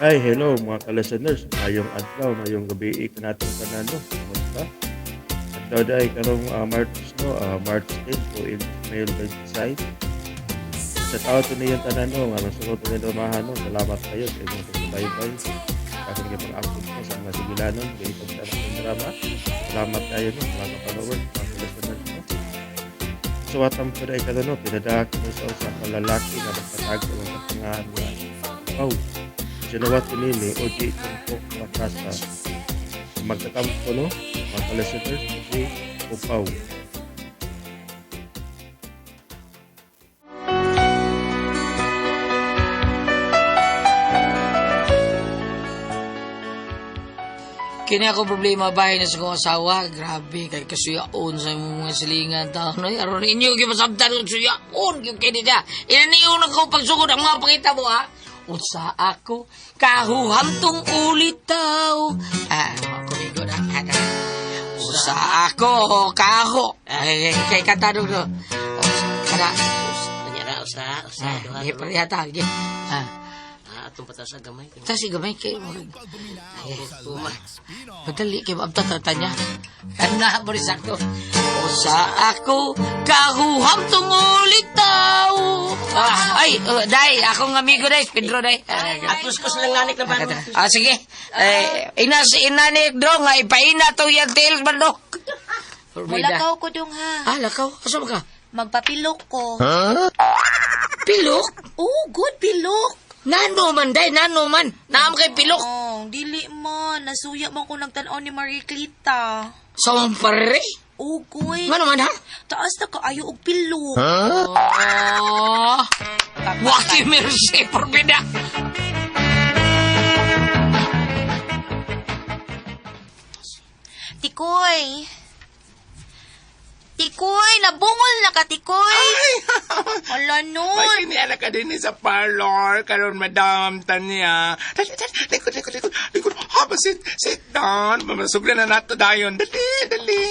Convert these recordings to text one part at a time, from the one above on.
Ay, hello mga ka-listeners. Mayong adlaw, mayong gabi kanatong tanan no. Kumusta? Adlaw day karong March no, March 10 po in Mayo 26. Sa tao to niyong tanan no, nga masunod to niyong dramahan no. Salamat kayo sa inyong pagsubaybay. Akong gipang-upload ko sa mga sugilanon, gayud sa akong drama. Salamat kayo no, mga ka-followers, mga ka-listeners no. Suwatan po day karon no, pinadaha ko sa usa ka lalaki nga magpatago ng kapangahan nga Pau. Sinuwat ko nini o di tumpok nga kasa. Magkatampo no, mga ka-listeners, si Upaw. Kini ako problema bahay na sa kong asawa. Grabe, kay kasuyaon sa imong mga silingan taon. Ay, aron inyo, kay masabtan og suyaon. Yung kay nila. Inaniyon ako pagsugod ang mga pangita mo, ha? Unsa ako, kahuhantong ulitaw. Ah, kumigo na. Unsa ako, kaho. Ay, kay kanta do. Unsa, kada. Kanya ra usa, usa Ah, duha. di parehata. Sige. Ah, Ah, atong patas sa gamay. tas gamay kay mo. Uma. Madali kay maabta tata niya. Kana mo rin sakto. Usa ako kahuham tungulitaw. Ah, ay, oh, day, akong amigo day, Pedro day. Ah, Atos ko silang nanik na bano. ah, sige. Eh, ina si inanik dro nga ipaina to yang tail manok. Mulakaw ko dong ha. Ah, lakaw. Asa ba ka? Magpapilok ko. Pilok? Oh, good pilok. Nano man day, nano man. Naam kay pilok. Oh, dili man. Nasuya man ko nagtan-aw ni Marie Clita. Sa so, pare. Oh, good. Ngano man ha? Taas na kaayo og pilok. Oh. Waki mercy porbida. Tikoy. Tikoy, nabungol na ka, Tikoy. Ala nun. Ay, kiniala ka din sa parlor. Karon, Madam Tanya. Dali, dali, likod, likod, likod, likod. Haba, sit, sit down. Mamasugla na nato dayon. Dali, dali.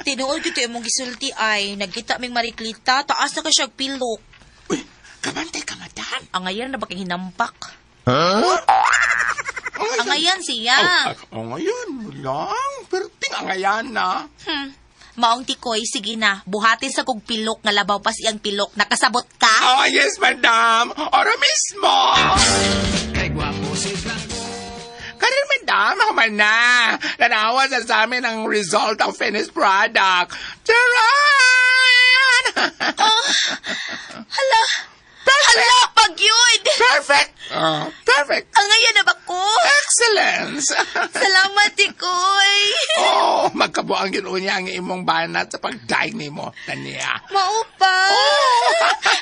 Tinuod gyud to imong gisulti ay. Nagkita ming Marie Clita, taas na ka siya og pilok. Uy, kabantay ka, madam. Angayan na ba kay hinampak? Huh? Angayan siya. Oh, oh, ngayon lang. Pero tingangayan na. Maong Tikoy, sige na. Buhatin sa kog pilok nga labaw pa siyang pilok. Nakasabot ka? Oh, yes, madam. Ora mismo. Karon, madam, ako man na. Nanawa sa amin ang result of finished product. Charan! Oh, hala. Hala, pagyud. Perfect! Oh, perfect! Angayan na ba ko? Excellence! Salamat, Tikoy. Oh, magkabuang yun niya ang imong banat sa pagdaig nimo, Tania. Mao pa.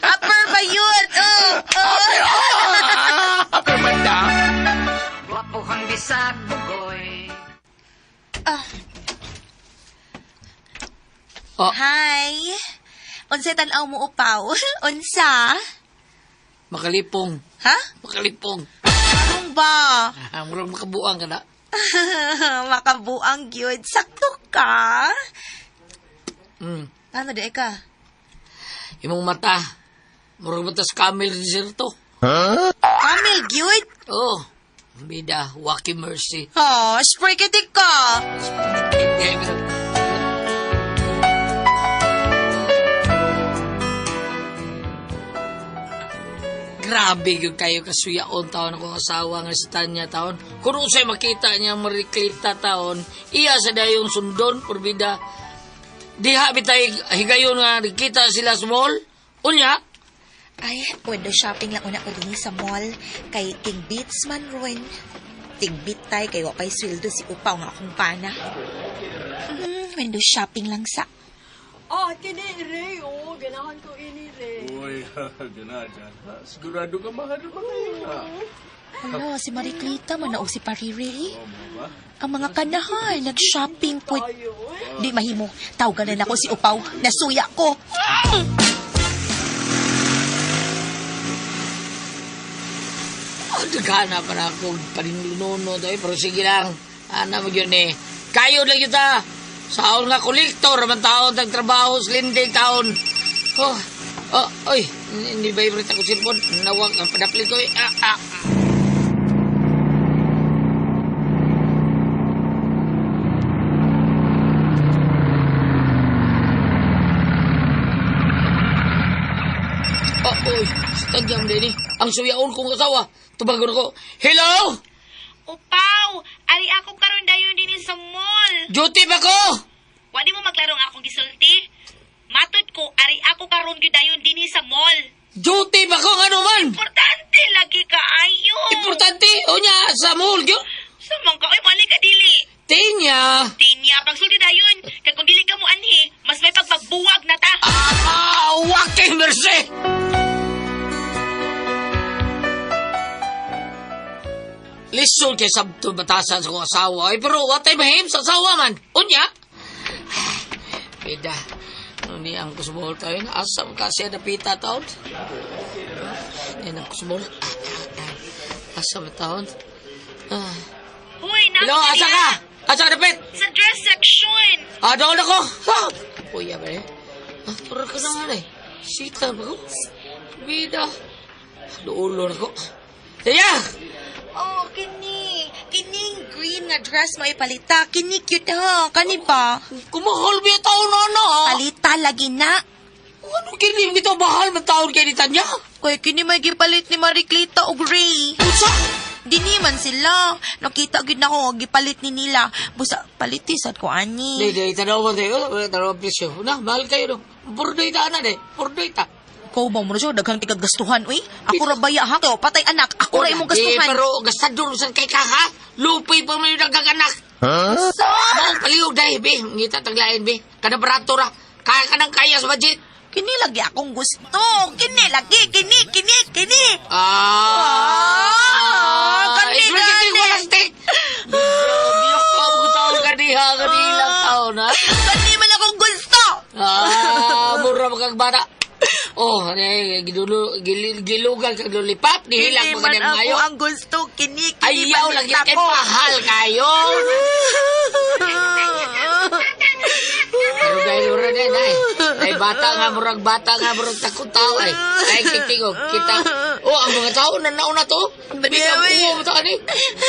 Upper ba yun? Oh, oh. Upper, oh, upper, madam. Ah. Oh. Hi. Unsa tan-aw mo upaw? Unsa? Makalipong. Ha? Makalipong. Anong ba? Ah, murag makabuang ka na. Makabuang gyud. Sakto ka. Mm. Ano di ka? Imong mata. Murag mata sa camel sa diserto. Camel gyud? Oh. Bida, Wacky Mercy. Oh, spray ka di ka. Grabe yun kayo kasuyaon taon akong asawa nga si Tanya taon. Kung usay makita niya mariklita taon, iya sa dayong sundon, porbida. Diha bitay higayon nga nakita sila sa mall. Unya, Ay, window shopping lang una ko dinhi sa mall. Kay King Beats man ruin. Ting beat tay kay wa pay sweldo si upaw nga akong pana. Window shopping lang sa. Ah, kini Ray, oh, ganahan ko ini Ray. Uy, gana dyan. Sigurado ka mahal ba ngayon, ha? Hala, si Mariclita man na og si Pari Ray. Ang mga kanahan, nag-shopping po. Di mahimo, tawganan ako si Upaw. Nasuya ko. Oh, nagana pa na ako paninluno tayo, pero sige lang. Ana mo yun eh. Kayo lang yun ta. Sa nga kolektor, man taon, tagtrabaho, sa linding taon. Oh, oh, oy, hindi vibrate ako cellphone. Nawag, ang padaplit ko eh. Ah, ah. Tagyam din eh. Ang suyaon kong asawa. Tubagon ako. Hello? Upaw, ari ako karon dayon dinhi sa mall. Duty ba ko? Wa di mo maklaro nga akong gisulti. Matod ko, ari ako karon gyud dayon dinhi sa mall. Duty ba ko? Ano man? Importante lagi kaayo. Importante. O niya, sa mall yun. Sa man ka, oy mali ka dili. Tinya. Tinya, pagsulti dayon. Kay kung dili ka mo anhi, mas may pagpagbuwag na ta. Ah, wake mercy! Lisod kay sabto batasan sa kong asawa. Ay, pero watay mahim sa asawa man. Unya. Beda. Ano ni ang kusubol tayo? Asa ka siya napita taon? Yan ang kusubol. Asa ba taon? Ah. Hoy, na. Hello, asa ka? Asa ka dapit? Sa dress section. Ah, doon ako. Ha! Kuya ba eh? Ah, tara ka na nga eh. Sita ba ko? Bida. Duulo na ko. Tiya! Oh, kini. Kining green nga dress mo ipalita. Kini cute ha. Kani ba? Kumahal ba yung taon na na? Palita lagi na. Ano kinim kita mahal man taon kay ni Tanya? Kay kini may gipalit ni Mariclita og Ray. Unsa? Dini man sila. Nakita gid nako nga gipalit ni nila. Busa paliti sad ko ani. Di, di, tanaw mo tayo. Tanaw presyo. Na, mahal kayo no. Purdoy ta na de. Purdoy ta. Ikaw ba mo na siya daghang tigagastuhan uy? Ako ra baya ha kay patay anak. Ako ra imong Di, gastuhan. pero gastador sa kay ka ha? Lupay pa mo yung nagkaganak. Sa Mao palihog dahil, be. Ngita taglain, be. Kada barato ra. Kaya ka nang kaya sa budget. Kini lagi akong gusto. Kini lagi kini kini kini. Ah, Ah, kani Ismail, gani. kini wala stick. Biyok ko ang taon kaniha, kanilang taon, ha? Kani man akong gusto. Ah, mura makag bata. Oh, eh, gidulo, gilugan kag lulipap, nihilak Kini mo man kaniyang ako mayo. ang gusto. Kini kini Ayaw lagi palita kay ko. mahal kayo. Pero dahil ura din ay. Ay bata nga murag bata nga murag takot tao ay. Ay kitingog kita. Oh, ang mga tao na nauna to. Biglang uwo mo to ani.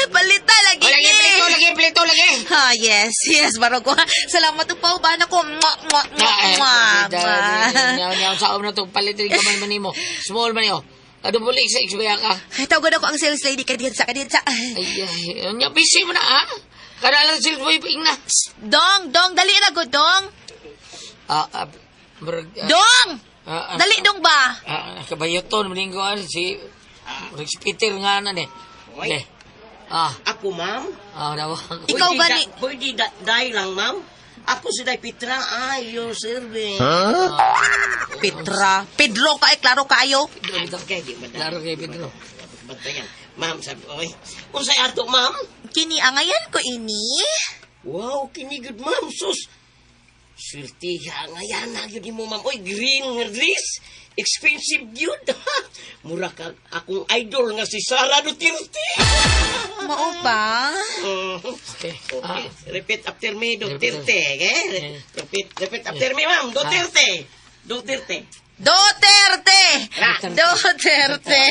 Palita lagi Oh, lagi ni. plito, lagi plito, lagi. Ah, yes, yes, baro ko. Salamat upaw ba na ko. Mwah, mwah, mwah, Ah, eh, mwah, mwah. Nyaw nyaw sa na to palitin kamay man nimo. Small man yo. Ano buli sa XBA ka? Ay, tawagan ako ang sales lady kadiyat sa kadiyat sa. Ay, ay, nya busy mo na ha. Kada lang sales boy paing na. Dong, dong, dali na ko, dong. Ah, ah, murag, ah, Dong! ah, ah, Dali dong ba? Ah, kabayoton maning ko ano, si murag si Peter nga na ni. Oy. Okay. Ah, Ako, ma'am? ah, dawa. Ikaw Pwede ba ni- Pwede dai lang, ma'am? Ako si Day Petra, ay, your serving. Petra. Pedro ka, eh, klaro kayo. Okay, di ba Laro kay Pedro. Bantayan. Ma'am, sabi, oy. Unsay ato, ma'am? Kini angayan ko ini. Wow, kini good, ma'am. Sus. Swerte ha, ngayan na yun mo, ma'am. Oy, green nga dress. Expensive yun. Mura ka akong idol nga si Sara Duterte. Mao ba? Okay. Ah, Okay. Repeat after me, Duterte. Okay? Repeat, repeat after me, ma'am. Duterte. Duterte. Duterte! Duterte!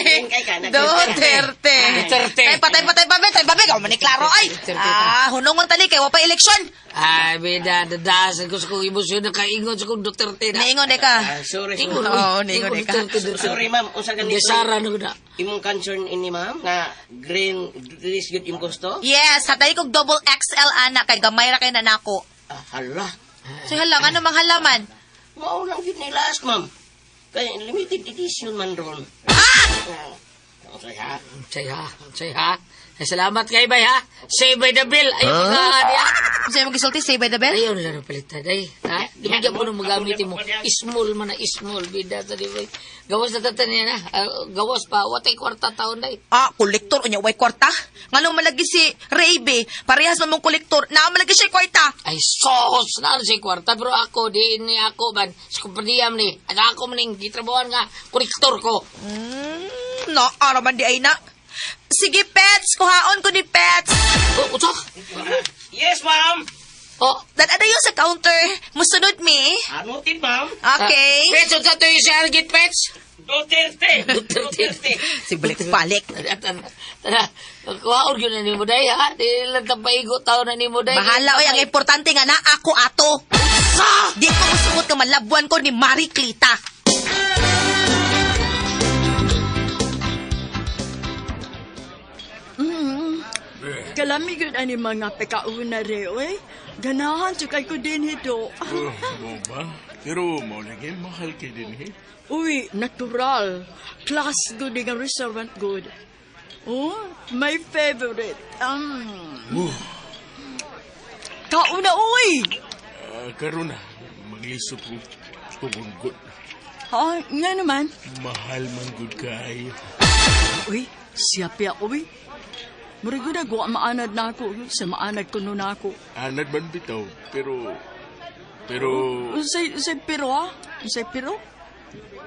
Duterte! Duterte. Ay, patay, patay, pabe, tay, pabe, kamu ni klaro, ay! Duterte. Ah, hunungon tali, kay wa pa eleksyon. Ay, bida, dadasan ko sa kong emosyon na kaingon sa kong Duterte na. Niingon de ka. Ah, sorry, sorry. Ingon, Oo, uy. niingon Ingon ka. Duterte, Duterte. Sorry, ma'am. Unsa ganito? Hindi, Sara na ko na. Imong concern ini, ma'am, nga green dress yun imong gusto? Yes, hatay kog double XL ana kay gamay ra kay nanako. Ah, hala. So hala, ano mang halaman? Mao lang yun ni last, ma'am. Kay limited edition man ron. Ah! Okay, ha? Say ha, say ha. Ay, salamat kay bay ha. Save by the bell. Ay, mga niya. Unsa imong gisulti say by the bell? Ayaw nila na palitan. Ay, ha? Di ba po nung magamit mo? Small man na, small. Bida sa di ba? Gawas na tatan niya na. Ah, gawas pa. Watay kwarta taon na eh. Ah, kolektor unya way kwarta. Ngano malagi si Ray B, parehas man mong kolektor, naa malagi siya kwarta. Ay, sos! Na si kwarta. Pero ako, di ni ako man. Sa kumpaniyam ni. At ako maning gitrabuhan nga. Kolektor ko. No, ara man di ay na. Sige, pets, kuhaon ko ni pets. Oh, usa? Yes, ma'am. Oh. Dada yun sa counter. Musunod mi. Ano tin, ma'am? Okay. Pets, unsa to yung si Argit, Pets? Duterte. Duterte. Duterte. Si balik-balik. Tara, tara, tara. Kuhaon yun na ni mo, day, ha? Di lang tapaigo tao na ni mo, day. Bahala oy, ang importante nga na ako ato. Sa! Di ko musungot nga malabuan ko ni Marie Clita. Kalami gyud ani mga pekauna re, oy. Ganahan jud kay ko din hito. Oh, mo ba? Pero mo lagi mahal kay din eh. Uy, natural. Class good nga restaurant good. Oh, my favorite. Oh, Kauna, uy! Karon na maglisod ko tungod. Ha, nga naman. Mahal man gud kay. Uy, siya piya, uy. Murag na, guwa maanad na ako. Sa maanad ko nun ako. Anad man bitaw, pero pero Unsay pero, ha? Unsay pero?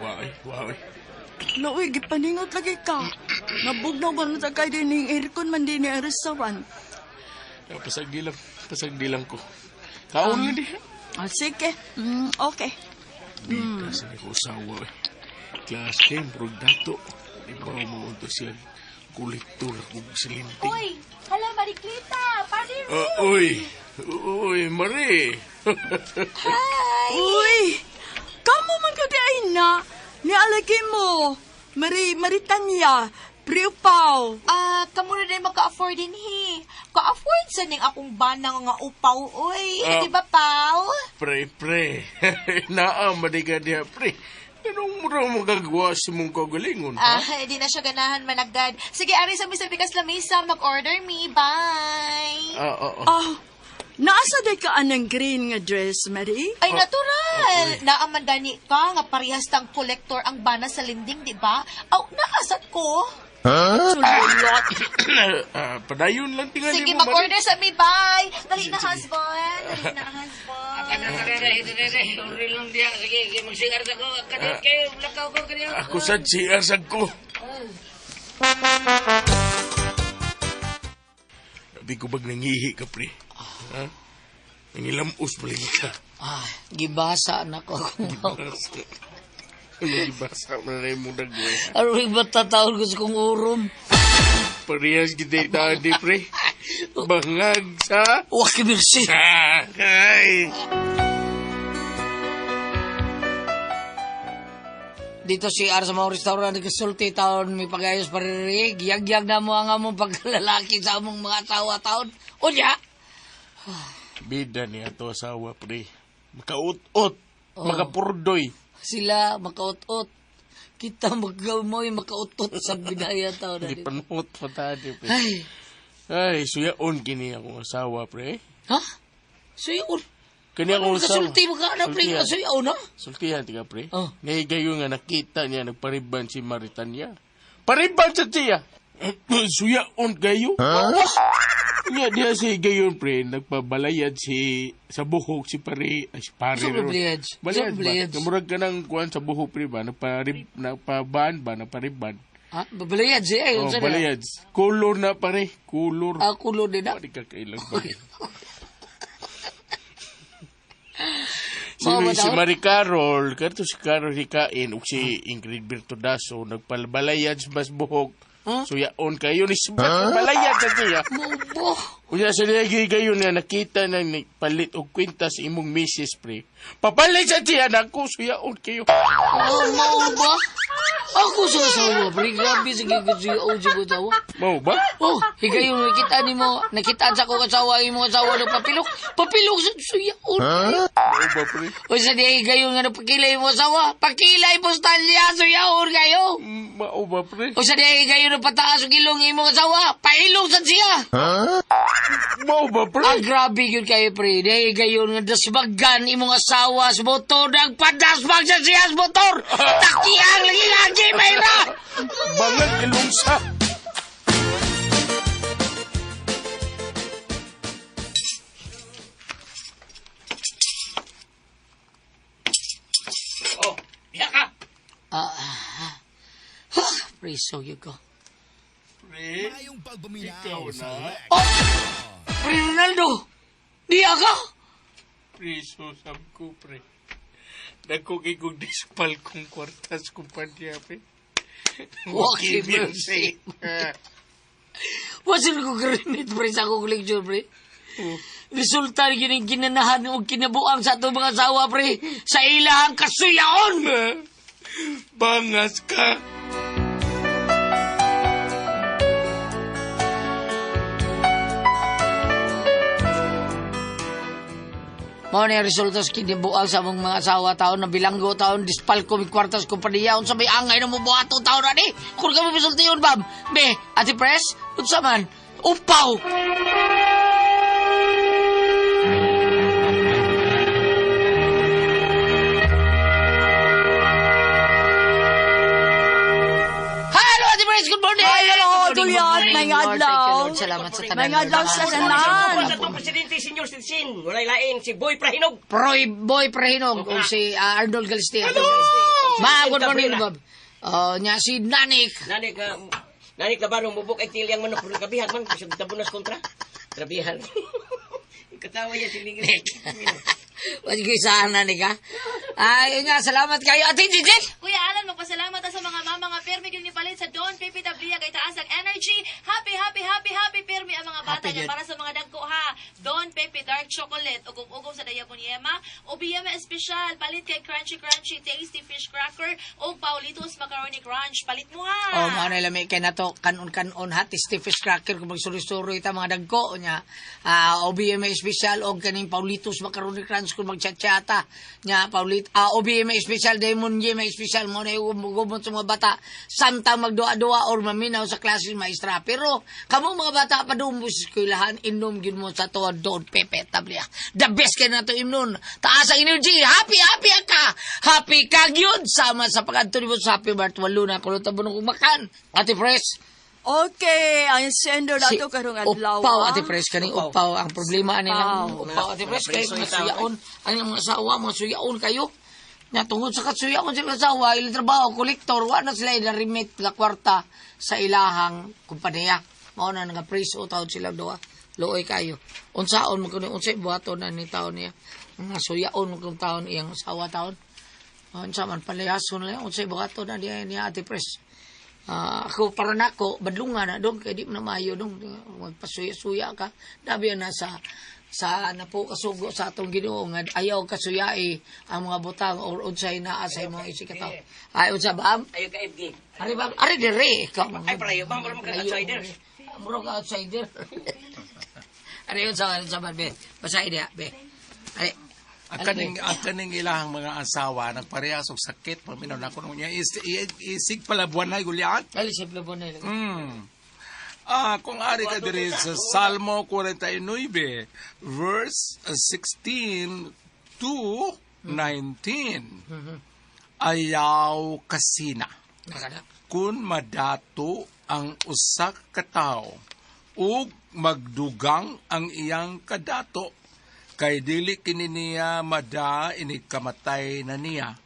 waay, waay. Lauy, gipaningot lagi ka. Nabugnaw ba sa kay din ning aircon man din ang restaurant. Ah, pasagdi lang ko. Kaon lang di. Ah, sige. Okay. Di kasi ni ko usawa eh. Class kay murag dato. Di ba mo unto siya kolektor ug silinting. Uy, hala Mariklita, pare Ah, uy. Uy, Marie. Hi! Uy! Kamo man ko di ay na. Nialagi mo. Mari, Maritanya. Priupaw. Ah, kamo na din maka-afford din hi. Ka-afford sa ning akong banang nga upaw, uy. Ah. Di ba, Pao? Pre, pre. Naa, madiga diha, pre. Anong mura mo gagawa sa mong kagalingon, ha? Ah, di na siya ganahan managdad. Sige, ari sa misa bigas lamisa, mag-order me. Bye! Ah, ah, ah. Ah, naasa di ka anang green nga dress, Mari? Ay, natural! Naaman gani ka nga parehas tang collector ang bana sa linding, di ba? Aw, naasat ko. Sululot. Ah, padayon lang tingali Sige, mo, Marie. mag-order sa mi. Bye! Dali na, husband. Dali na, husband. Uri lang diya. Sige, sige, magsigar ako. Kanit kayo, lakaw ko kaniya. Ako sad siya sad ko. Sabi ko bag nangihi ka, pre? Ha? Nangilamos pala ka. Ah, gibasa na ko akong Ano gibasa mo na yung mong nagwe? Aroy ba tatawag ko sa kong urom? Parehas kita yung di, pre. Bangag sa... Waki merci. Ay! Dito si R sa mga restaurant nagkasulti taon may pag-ayos paririg. Yagyag na mo ang among pagkalalaki sa among mga asawa taon. Unya! Bida niya to asawa, pre. Makaut-ut. Oh. Makapurdoy. Sila makaut-ut. Kita magkamoy makautot sa binaya taon. Hindi panuot pa tayo, pre. Ay! Ay, suyaon kini akong asawa, pre. Ha? Suyaon? Kini akong asawa. Kasulti mo ka na, pre. Sultihan. Suyaon, ha? Sultihan, tiga, pre. Oh. Nahigayo nga nakita niya, nagpariban si Maritanya. Pariban sa siya! Suyaon kayo? Huh? Nga, diya si Higayon, pre, nagpabalayad si, sa buhok si pare, ay, si pare. Sa ron. balayad? Balayad Sa ba? balayad? Namurag ka ng kuwan sa buhok, pre, ba? Nagparib, nagpabaan ba? Nagpariban. Ha? Babalayad siya. Eh. Oh, Unsa na? balayad. Kulor na, pare. Kulor. Ah, kulo din na. Pare ka kailang ba? Si, Mga si bataon? Marie Carol, kato si Carol Hikain, ug si Ingrid Bertodaso, nagpalbalayad sa mas buhok. Huh? Suyaon kayo ni huh? Sa siya. Mubo. Unya sa niya gayon nga nakita na palit og kwintas imong misis pre. Papalit sa siya nako suyaon kayo. Oh, mao ba? Ako sa asawa, pre. Grabe sa gigasuyaon sa asawa. Mao ba? Oh, higayon nakita ni mo, nakita sa akong asawa, imong asawa ng papilok. Papilok sa suyaon. Huh? Mao ba pre? O sa di higayon nga napakilay mo asawa, pakilay mo stalya, suyaon kayo. Mao ba pre? O sa di higayon na pataas og ilong imong asawa, pailong sa siya. Mao ba pre? Ah, grabe yun kayo, pre. Di higayon nga dasbagan imong asawa sa motor, nagpadasbag sa siya sa motor. Takiang lagi lagi, mayra! Bangag ilong sa. Oh, diha ka. Ah, ah, pre, so you go. Pre, ikaw na. Oh! Pre Ronaldo! Diya ka! Pre, susab ko pre. Dako kay kong dispal kong kwartas kumpanya pre. Waki mercy. Wasin ko granit, pre, sa akong lecture, pre. Resulta ni kining ginanahan o kinabuang sa atong mga asawa, pre, sa ilahang kasuyaon! Bangas ka. Mao ni resulta sa kinibuang sa among mga asawa taon na bilanggo taon dispalko mi kwartas kompanya unsa may angay na mo buhato taon ani. Kung ka mo misultiyon bam. Be, Ate Pres, unsa man? Upaw. Hello, Ate Pres. Good morning. Hi, hello, Good morning, Juliet. good morning, May Lord. adlaw. Thank you, Lord. Salamat sa tanan. May Lord. adlaw sa Salamat. tanan. Sa itong presidente, Senior Citizen. Walay lain, si Boy Prahinog. Proy Boy Prehinog o si Arnold Galisteo. Ma, good morning, Bob. Oh, nya si Nanik. Nanik, nanik labano, mubok ay tiliyang manok. Pero kabihan man, bisag tabunas kontra. Grabihan. Katawa niya si Miguel. Wag ko saan Nanik ha. Ay, yun nga, salamat kayo. Ate Gigi! Kuya Alan, magpasalamat ta sa mga mama nga pirmi gyud nipalit sa Don Pepe Tablia kay taas ang energy. Happy, happy, happy, happy pirmi ang mga bata Happy niya gyud. para sa mga dagko ha. Don Pepe Dark Chocolate, ugom-ugom sa Dayabon Yema, o Biyama Espesyal, palit kay Crunchy Crunchy Tasty Fish Cracker o Paulitos Macaroni Crunch. Palit mo ha. Oh, mao na lami kay nato kanon-kanon ha tasty fish cracker kung magsuri-suri ta mga dagko nya. OBMA special og kaning Paulitos Macaroni Crunch kung magchat-chata nya Paulit OBMA special Diamond Yema special mo na gumot sa mga bata samtang magduwa-duwa or maminaw sa klase maestra. Pero kamo mga bata padung mo sa eskwelahan inom gyud mo sa tuwa Don Pepe Tablia. The best kay nato imnon. Taas ang energy. Happy happy ka. Happy ka gyud sama sa pag-adto nimo sa Happy Birthday walo na kuno tabon kong makan. Ate Fresh. Okay, ang sender na to karong adlaw. Upaw, ah. Ate Fresh, kaning upaw. Ang problema ani lang Upaw. upaw, Ate Fresh, kay mga suyaon. Ang mga asawa, mga suyaon kayo. Nga tungod sa kasuyaon sila asawa, ilang trabaho, kolektor, wa na sila ilang-remit la kwarta sa ilahang kumpanya. Mao na nga preso taon sila duha. Luoy kayo. Unsaon mo kuno unsay buhaton na ni taon niya. Mga suyaon mo kung taon iyang asawa taon. Unsa man palayason lang unsay buhaton na niya niya Ate Pres. Ako para nako badlungan na dong kay di mo na maayo dong magpasuya-suya ka dabi na sa napo kasugo sa atong Ginoo nga ayaw kasuyai ang mga butang or unsay naa sa imong isig katawo. Ay unsa ba? Ayo ka FG. Ari ba? Ari dire ikaw. Ay, palayo ba? Mura ka outsider. Mura ka outsider. Ari unsa ba be? Basahin diha be. Ari. Ang kaning ilahang mga asawa nagparehas og sakit paminaw na kuno niya isig pala buwan na gulyat. Dali simple po na. Kung ari ka diri sa Salmo 49 verse 16 to 19. Ayaw kasina Nakana. kung madato ang usa ka tawo ug magdugang ang iyang kadato kay dili kini niya mada inig kamatay na niya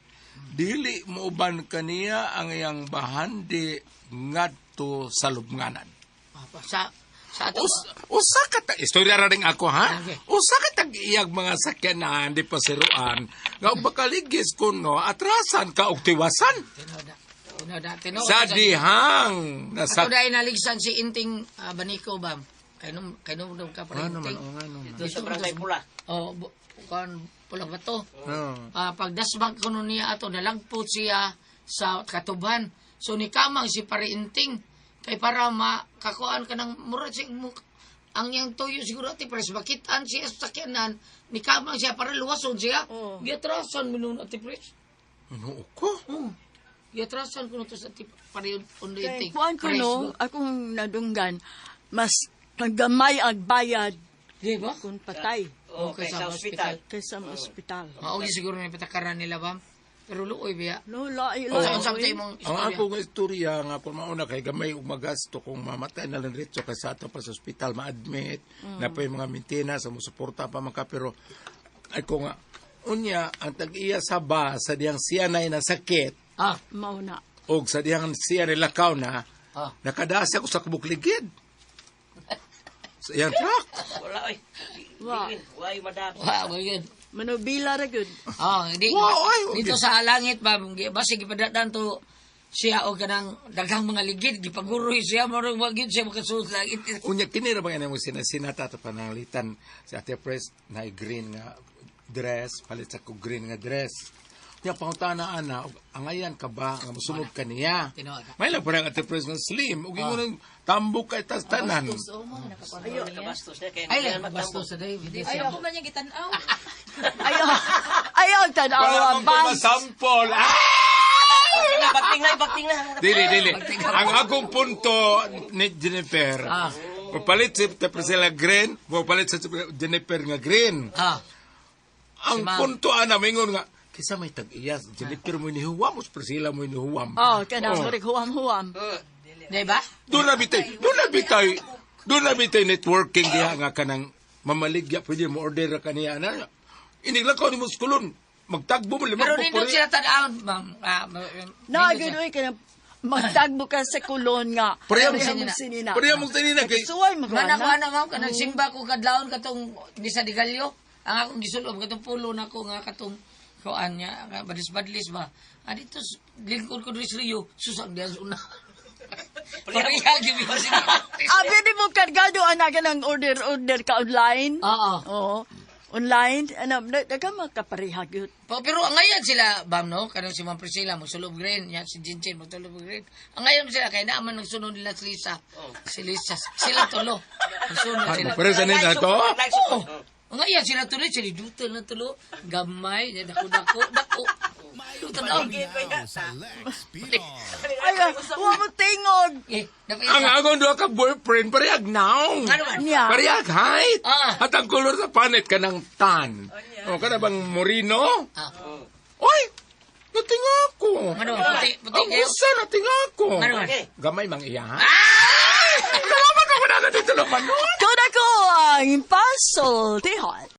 dili muuban kaniya ang iyang bahandi ngadto sa lubnganan. Sa ato. Usa ka ta istorya ra ring ako ha. Okay. Usa ka tag iyag mga sakyanan di pasiruan nga og bakaligis kuno atrasan ka og tiwasan. Tinuod na. Tinuod na. Tinuod Sa na. dihang nasa Ato dahil naligsan si Inting Baniko bam. Kay nung ka pa Ano man, Inting. oo nga naman. Doon sa barangay Pula. Oh, kuan pulang bato. Oh. Pagdasbag kuno niya ato nalagpot siya sa katuban. So ni kamang si pare Inting kay para makakuan ka ng murag si ang iyang tuyo siguro ati pres makitaan siya sa sakyanan ni kamang siya para luwason siya. Oh. Giatrasan mo nun ati pres. Ano ko? Oh. Giatrasan kuno to sa ati pare undo Kay Inting. kuan ko Pres, no, akong nadunggan, mas gamay ang bayad Di ba? kung patay Oh, Okay, kay sa ospital. kaysa sa ospital. Mao gyud siguro na patakaran nila bam. Pero luoy biya. No, lahi, Unsa lahi. unsa man imong Ang istorya? ako nga istorya nga kung mauna kay gamay og magasto kung mamatay na lang diretso kay sa ato pa sa ospital ma-admit na pa yung mga maintenance mo suporta pa man ka pero ay ko nga unya ang tag-iya sa ba sa diyang siya na nasakit Ah, Mao na. og sa diyang siya nilakaw na ah. nakadasa ko sa kabukligid sa iyang truck. Wala oy. Wa. Why madam? Wow, good. Manubila ra gyud. Oh, hindi. Wow, ay, okay. Dito sa langit ba, basi gipadatan to siya og kanang daghang mga ligid gipaguroy siya murag wa gyud siya makasulod sa langit. Unya kini ra ba nga namo sinasinata to pananglitan si Ate Pres na green nga dress palit sa ko green nga dress. Nya pangutana ana, og angayan ka ba nga mosunod ka niya? Tinuod. May lang parang Ate Pres nga slim ug ingon ng tambok kay tas tanan. Ayo, kabastos na kay. Ay, lang, bastos sa day. Hindi Ay, siya. ako man yung gitanaw. Ayaw, ayaw, tanawa, Wala man ko bang. masampol. Ah! Bakting na, bakting na. Dili, dili. Ang akong punto ni Jennifer, mapalit si Ate Priscilla green, mapalit si Jennifer nga green. Ang Si ma'am. punto ana mingon nga kisa may tag-iyas, Jennifer mo ni huwam, Priscilla mo ni huwam. Oh, kanang oh. Huwam-huwam. Di ba? Doon na bitay, doon na bitay, doon na bitay networking diha nga kanang mamaligya, pwede mo order ra kaniya na. Iniglakaw ni muskulon, magtagbo mo limang Pero nindot pupuri. sila tanawon, ma'am. Ah, Na, nindot sila. ganoy ka na, magtagbo ka sa kulon nga. Pareha mo Pareha sinina. mo sinina. Pareha mo sinina kay Suway mo Mana ko na. ana ma'am kanang simba ko kadlawon katong bisa di galyo. Ang akong gisulob katong pulo nako nga katong kuan niya nga badlis-badlis ba. Ah, dito lingkod ko diri sa Rio, susang diyan sa una. Pareha gyud mi sila. Abi di mo kargado anak ng order-order ka online. Oo. Oo. Online, ano, daga makapareha gyud. Pero ang ngayon sila, bam no, kanang si Ma'am Priscilla mo sulob green, yan si Jinchin mo sulob green. Ang ngayon sila kay naaman nagsunod nila si Lisa. Si Lisa, sila tulo. Nagsunod sila. Pareha sa nila to? Oo. Ang ngayon sila tulo, sila dutal na tulo, gamay, dako dako dako. Dutal na. Ay, wa mo tingog. Eh, dapat Ang akong duha ka boyfriend, parehag naong. Ano man? Niya. Parehag height. Ah. At ang kolor sa panet kanang tan. O kana bang morino? Ah. Oy, natinga ako. Ano man? Puti, puti Ang kayo. usa natinga ako. Ano man? Gamay mang iya. Ah! Salamat ako na dito naman. Kuna ko ang pasultihan.